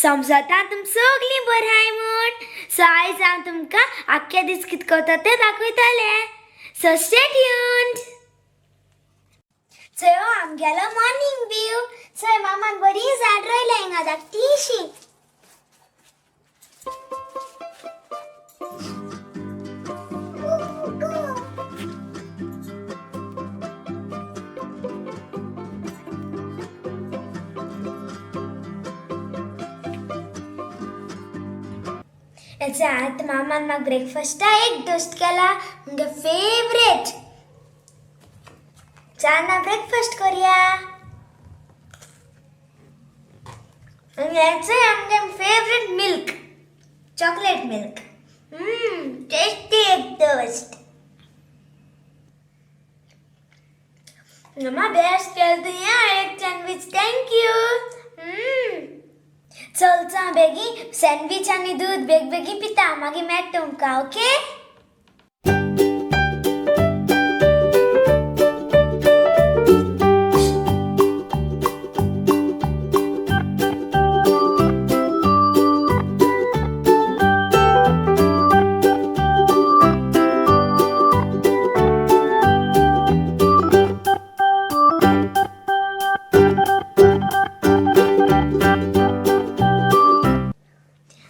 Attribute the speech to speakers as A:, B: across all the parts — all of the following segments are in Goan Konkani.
A: समजता तुम सगळीं बरीं आहाय म्हूण. सो आयज हांव तुमकां आख्खे दीस कितें करता तें दाखयतलें. So stay tuned. चोय हो आमगेलो मॉर्निंग व्यू. चोय मामान बरी झाड रोयल्या हिंगा धाकटीशी. याचा आत मामान म्हाका ब्रेकफास्टा एक टोस्ट केला, मुगे फेवरेट. चल ना ब्रेकफास्ट करूया. आनी हेचोय आमगे favourite milk, chocolate milk. Tasty एक टोस्ट. मामा बेस्ट केलं तुवें एक सँडवीच. Thank you. चल चल बेगीन सँडवीच आनी दूद बेग बेगीन पिता, मागीर मेळटा तुमकां. ओके.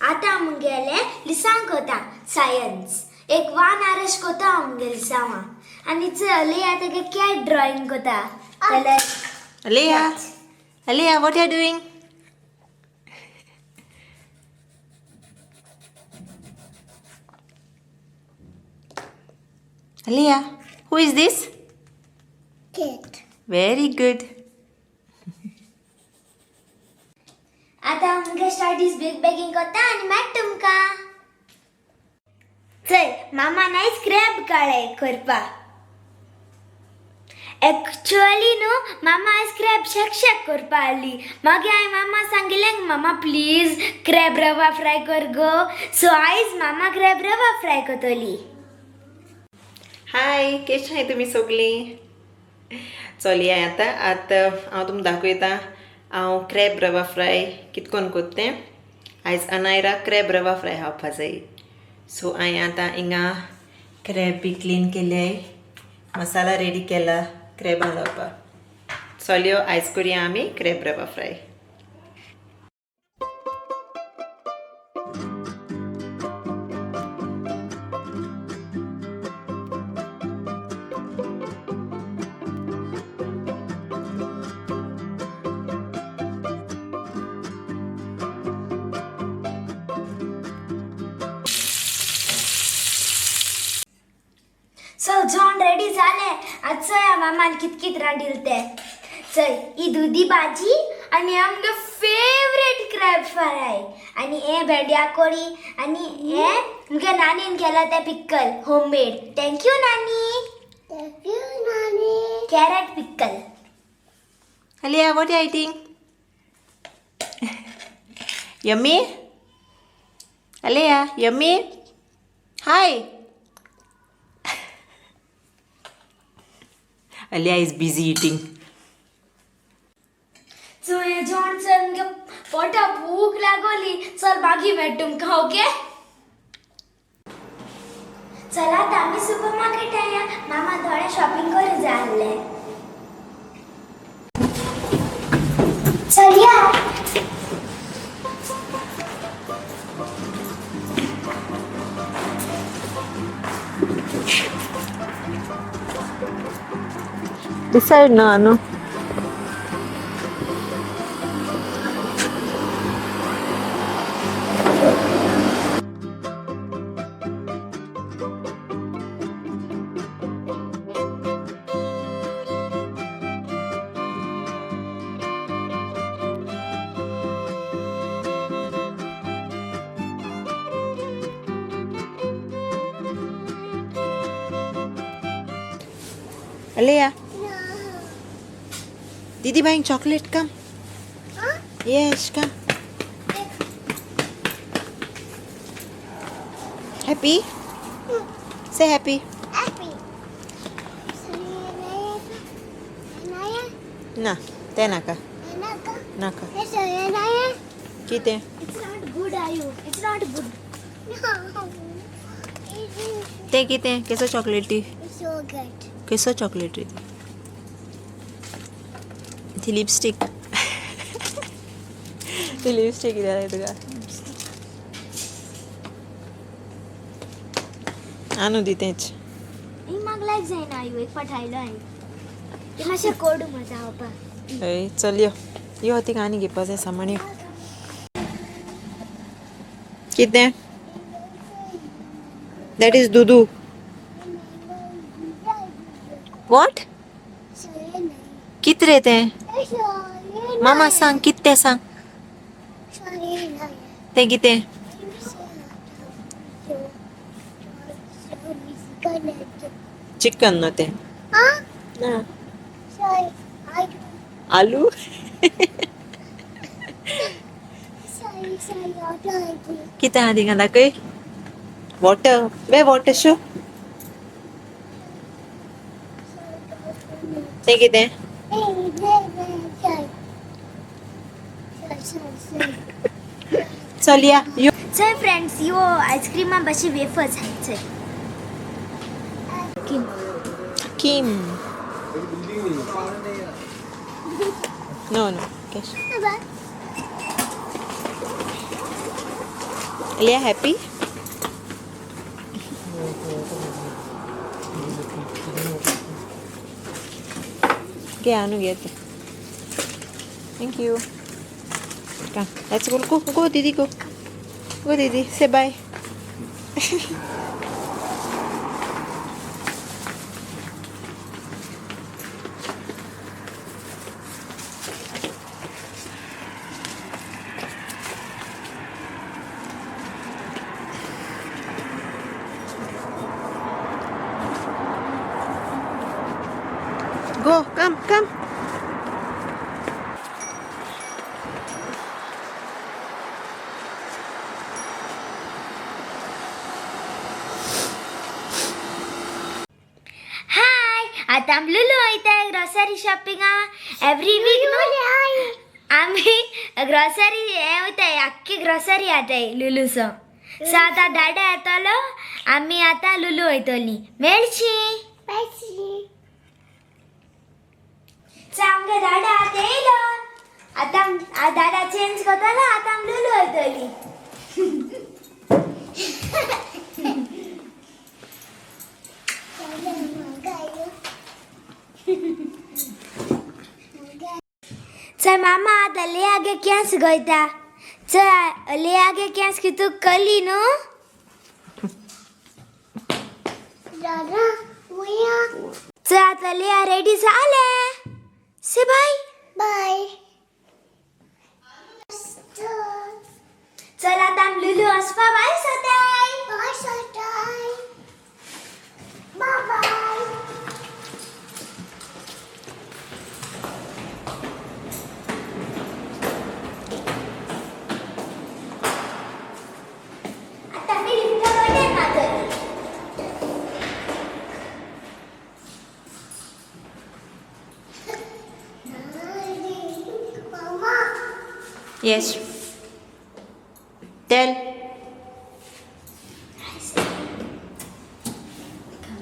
A: आतां मुगेलें लिसांव कोता सायन्स. एक 1 आरस कोता हांव मुगे लिसांवां. आनी चल आतां तेगे कॅट ड्रॉइंग कोता colour.
B: Alea, Alea, what are you doing? Alea, who is this?
A: Cat.
B: Very good.
A: आतां मुगे स्टडीज बेग बेगीन कोता आनी मेळटा तुमकां. चल मामान आयज क्रॅब काडले करपाक. एक्चुअली न्हू मामा आयज क्रॅब शेक शेक करपा आहली. मागीर हांवें मामा सांगिल्लें, मामा प्लीज क्रॅब रवा फ्राय कर गो. सो आयज मामा क्रॅब रवा फ्राय करतली.
B: हाय, केश आहाय तुमी सगळीं? चलया आतां आतां हांव तुमकां दाखयता हांव क्रॅब रवा फ्राय कितकोन कोत्ता तें. आयज अनायरा क्रॅब रवा फ्राय खावपा जाय. सो हांवें आतां हिंगा क्रॅब बी क्लीन केले, मसाला रेडी केला क्रॅबां लावपाक. चलयो आयज करुया आमी क्रॅब रवा फ्राय.
A: सो जॉन रेडी जालें. आतां चोया मामान कित कित रांदिल तें. चल ही दुदी भाजी आनी आमगे फेवरेट क्रॅब फ्राय आनी हे भेंड्या कोडी आनी हे मुगे नानीन केला तें पिक्कल होममेड. Thank you नानी. Thank you नानी. Carrot pickle.
B: Alea, what are you eating? Yummy? Alea, yummy? Hi. Alea is busy eating.
A: So हे जॉन चल मुगे पोटा भूक लागोली. चल मागीर मेळटा तुमकां. ओके चला आतां आमी सुपर मार्केट या. मामा थोडें शॉपिंग करूं जाय आहलें. चल या.
B: Decide no, Anu. Alea. Didi buying chocolate, come.
A: Huh?
B: Yes, come. Happy? Say happy.
A: Happy.
B: ना, ते नाका. नाका. कितें?
A: It's not good Ayu, it's not good.
B: तें कितें? केसो चॉकलेटी?
A: Yogurt.
B: केसो चॉकलेट रे ती? ती लिपस्टीक. ती लिपस्टीक कितें जाय तुका? आणू दी तेंच.
A: ही म्हाका लायक जायना आयु, एक पठायलो हांवें. ते मातशें कोडू म्हाका खावपाक.
B: हय, चल यो यो, तिका आनी घेवपा जाय सामान, यो. कितें? That is Dudu. What? कित रे तें? मामा सांग कित तें, सांग तें कितें. चिकन न्हू तें ना? आलू. कितें आहा थिंगा दाखय. Water way, water show. तें कितें? चल या यो.
A: चल फ्रेंड्स, यो आयस्क्रीमा भाशे वेफर्स हाय. चल
B: Kim. No no, cash. Liya happy? घे, आणू घे ते. Thank you. Come, let's go. Go go दीदी, गो गो दीदी, से bye. Go, come, come.
A: हाय, आतां आमी लुलू वयताय ग्रोसरी शॉपिंगा. एवरी वीक न्हू आमी ग्रोसरी हें वयताय, आख्खी ग्रोसरी हाडटाय लुलूसो. सो आतां डाडा येतलो, आमी आतां लुलू वयतली. मेळची. सो आमगे डाडा आतां येयलो. आतां डाडा चेंज करतलो, आतां आमी लुलू वयतली. चल मामा, आतां लेआगे केंस गयता. चल लेआगे केंस की तूं कली न्हू. चल आतां लिया रेडी जालें. से बाय बाय. चल आतां आमी लुलू वचपा. बाय सोताय. बाय सोताय. बाय. आतां आमी लिफ्टा button मारतली.
B: Yes. Tell.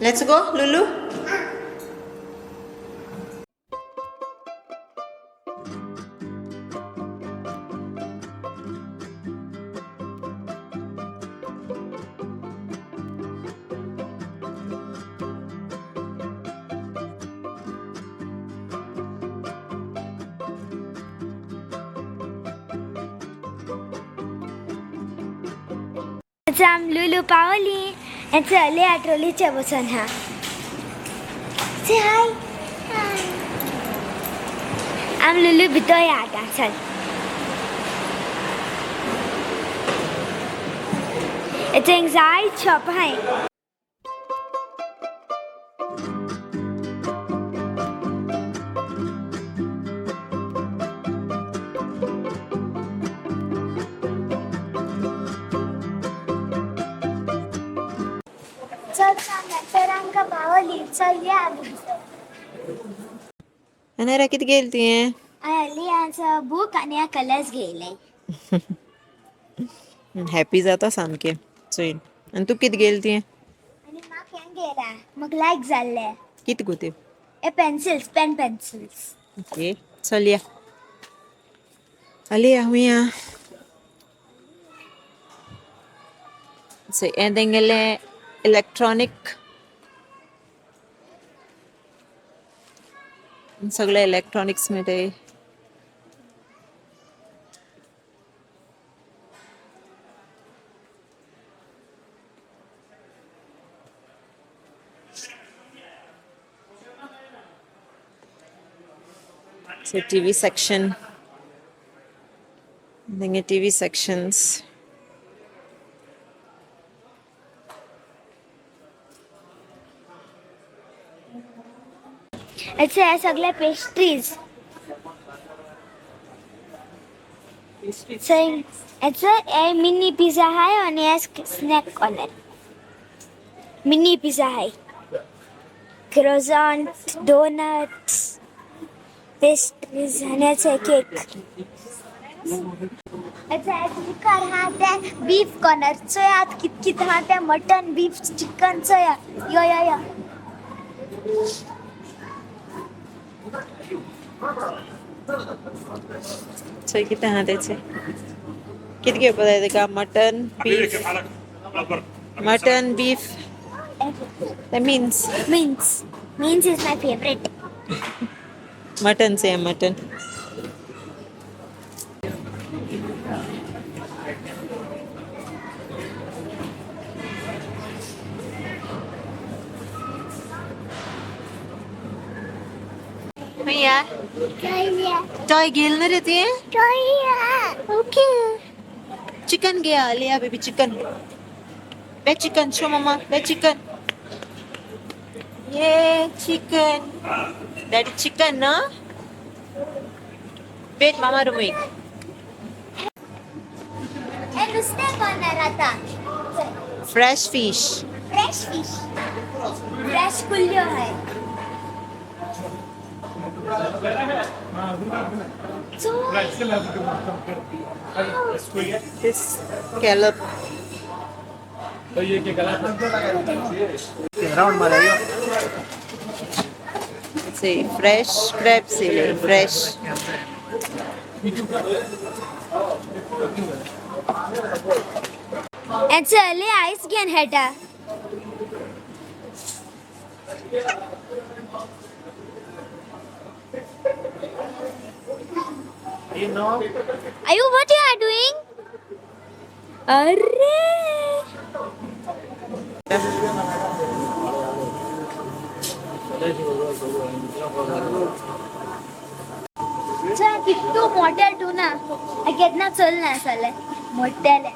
B: Let's go, Lulu.
A: आम लुलू पावली. चल या ट्रॉलीचे बसून. हा, से हाय. आम लुलू भितर या आतां. चल हेतून जायत शॉप आहाय. चल तर आमकां पावली. चल या आमी भितर.
B: अनायरा, कितें गेली तुवें?
A: लियाचो बूक आनी कलर्स घेयले.
B: हॅपी जाता सामकें चोयन. आनी तूं कित गेल ती?
A: आनी म्हाका हें गेला, म्हाका लायक जाल्लें.
B: कित गो ते?
A: हे पेन्सिल्स, पेन पेन्सिल्स.
B: ओके, चल या. अलिया हुया. सो हें तेंगेलें इलेक्ट्रॉनीक, सगळे इलेक्ट्रॉनिक्स मेळटाय. So TV section. तेंगे TV sections.
A: अच्छा, हे सगळे पेस्ट्रीज. हेचो हे मिनी पिझ्झा हाय आणि हे स्नॅक कॉर्नर. मिनी पिझ्झा हाय, क्रोझॉन, डोनट्स, पेस्ट्रीज आणि हेचो केक. अच्छा, मुखार हा ते बीफ कॉर्नर. चोयात कित कित हा ते, मटन, बीफ, चिकन. चोया, यो यो यो.
B: चोय कितें आहा तेचें. कितें घेवपा जाय तेका? मटन, बीफ, मटन, बीफ, ते mince.
A: Mince, mince is my favourite.
B: Mutton चोया, मटन. खंय टॉय घेयल ना रे तुवें? ओके, चिकन घेया. Aliya baby, chicken. Way chicken? Show mama way chicken. ये चिकन, डॅडी चिकन ना. वेट, मामा रूम एक.
A: हे नुस्तें कॉर्नर आता.
B: Fresh fish.
A: Fresh fish, fresh कुल्ल्यो हाय. So
B: This scallop.
C: Round मारा.
B: See, fresh crab chili, fresh.
A: हेचो अली आयस घेवन खेळटा. Ayu, what you are doing? अरे. चल, कितू मोठे टुना केन्ना चल ना जालें मोठेले.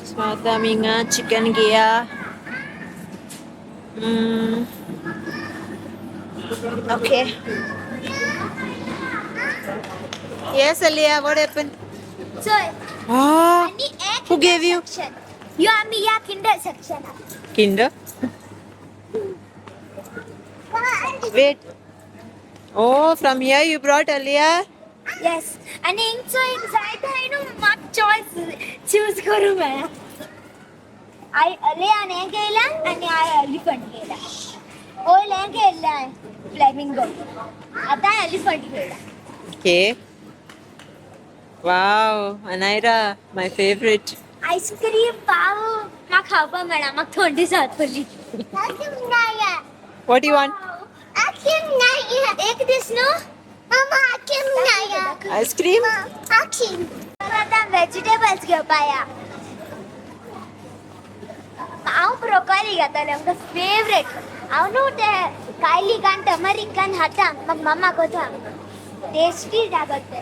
B: So आतां आमी हिंगा चिकन घेया. Okay. Yes, Aliyah, what happened?
A: चल.
B: Ah,
A: आनी एक
B: who gave you?
A: Section यो आमी या Kinder सेक्शनाक.
B: Kinder? Wait. Oh, from here you brought Aliyah?
A: Yes, आनी हिंगचो एक जाय थंय न्हू म्हाका चॉयस चूज करूं मेळा. I अलियान हें घेयला आनी I elephant घेयला. वयर हें घेयल्लें हांवें फ्लॅमिंगो, आतां elephant घेयला.
B: Okay. Wow, Anaira, my favorite.
A: Ice cream पाव म्हाका खावपाक मेळा, म्हाका थंडी जातली.
B: What do you want?
A: एक दीस न्हू.
B: Ice cream?
A: आतां वेजिटेबल्स घेवपा या. हांव ब्रोकॉली घेतलें, म्हाका फेवरेट. हांव न्हू ते कायलीक आनी टमरीक आनी खाता, म्हाका मम्मा कोता टेस्टी लागत ते.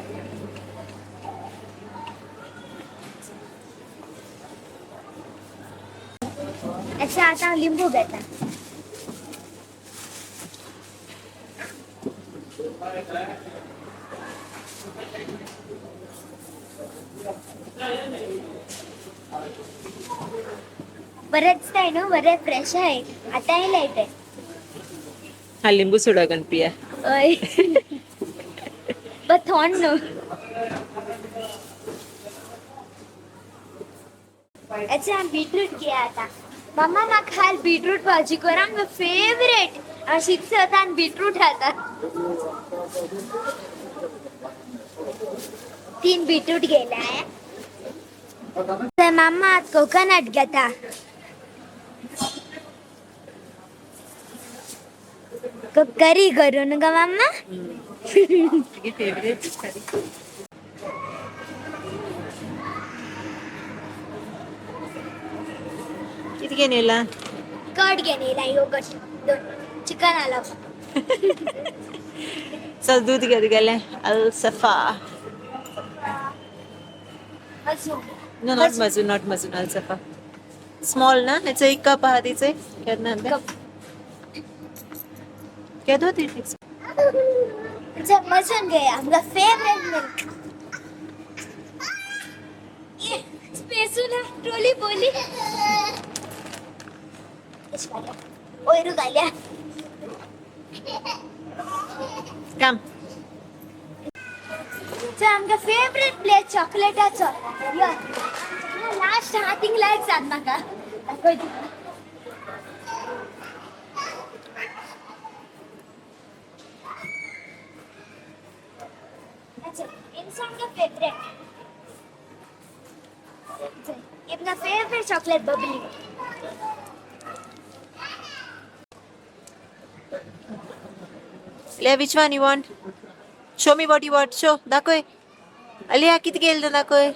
A: अशें आतां हांव लिंबू घेता. बरेंच ते न्हू, बरें फ्रेश आहे. आतांय लायट.
B: हा, लिंबू सोडा करून पिया.
A: हय, बट थोंड न्हू. अच्छा, बीटरूट घे आता. मम्मा, म्हाका हाल बीटरूट भाजी कर, आमकां फेवरेट. हांव शिकता आतां आनी बीटरूट खाता. तीन बीटरूट घेयला. मामा आत कोकोनट घेता. करी करू गा मामा.
B: फेवरेट. किती घेऊन येला?
A: कर्ड घेऊन येयला, योगर्ट दोन, चिकन आला.
B: चल, दूध घेत गेले अल सफा.
A: अजून.
B: नो, not मजून, not मजून, अल सफा स्मॉल ना. ह्याचं एक कप आहा तिचे. केन्ना?
A: कप.
B: केदो ती?
A: मजून घे, आमकां फेवरेट मिल्क. स्पेसून ट्रोली बोली वयरू घाल्या.
B: काम.
A: So आमकां फेवरेट प्लेस चॉकलेटाचो यो लास्ट आहा. थिंग लायक जात म्हाका, दाखय तुका. अच्छा, आमकां फेवरेट, अपना favourite chocolate Babli.
B: Leah, which one you want? Show me what you want. Show. दाखव. अलिया, किती गेलं दाखव.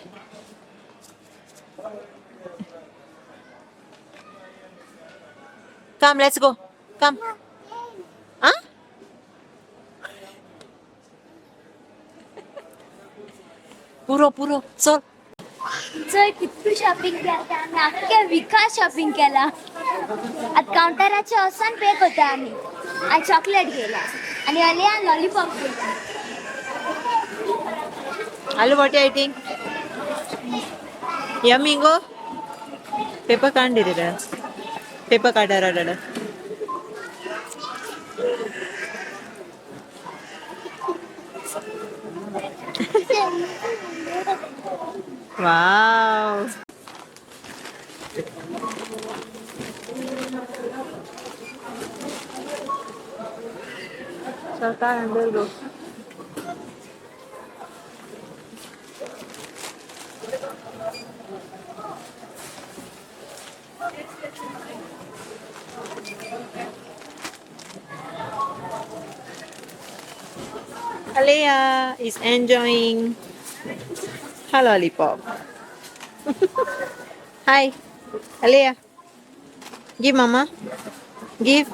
B: Come, let's go. Come. हा? पुरो पुरो, चल.
A: चल, कितू शॉपिंग केला आमी, आख्ख्या विका शॉपिंग केला. आतां कावंटराचे वचोन पे करता आमी. आनी चॉकलेट घेयला आनी अलियान लॉलीपॉप घेयला.
B: Hello, what are you eating? Yummy go. Paper काढ. पेपर काढा. Wow. Sarkar under go. Alea is enjoying her lollipop. Hi, Alea. Give mama. Give.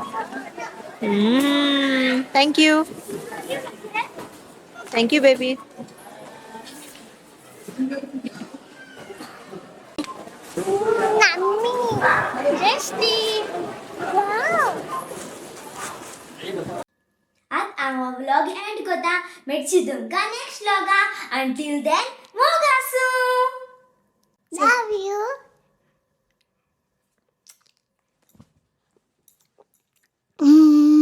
B: Thank you. Thank you, baby.
A: Mummy, tasty. Wow. आत हांव व्लॉग एंड करता. मेळची तुमकां नेक्स्ट व्लॉगा. अंटील then, मोग आसूं. Love you.
C: Mm.